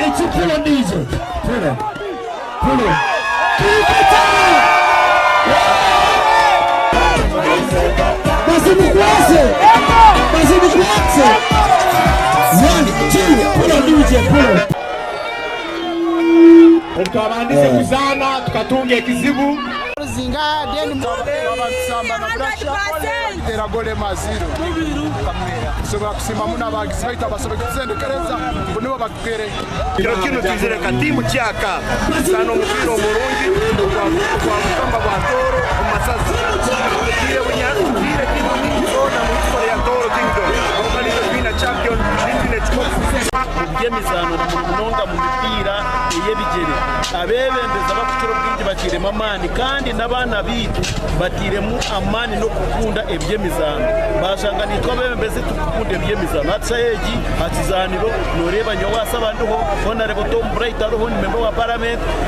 One, two, pull on DJ. Pull on. Pull on. Kirikita! Bazimukwase! Bazimukwase! One, two, pull on DJ, pull on. Obu twabandize kuzaana tukatunga ekizibu. Kiro kinu twizire nka tiimu Kyaka kuzaana omupiira omurungi ogwa Bukama bwa Tooro omu masaza. Tutwire tutwire tiimu nyingi zoona omu history ya Tooro Kingdom kwonka naitwe twine champion nitwine ekikopo. Eby'emizaano ni munonga mu mipiira ey'ebigyere. Abeebembezi abarikukira obwingi batairemu amaani kandi n'abaana baitu batairemu amaani n'okukunda eby'emizaano. Baashanga naitwe abeebembezi turikukunda eby'emizaano. Hati shaaha egi aha kizaaniro nooreeba nyowe Asaba ndiho, Honarebo Tom Bright ariho ni memba wa paramenti.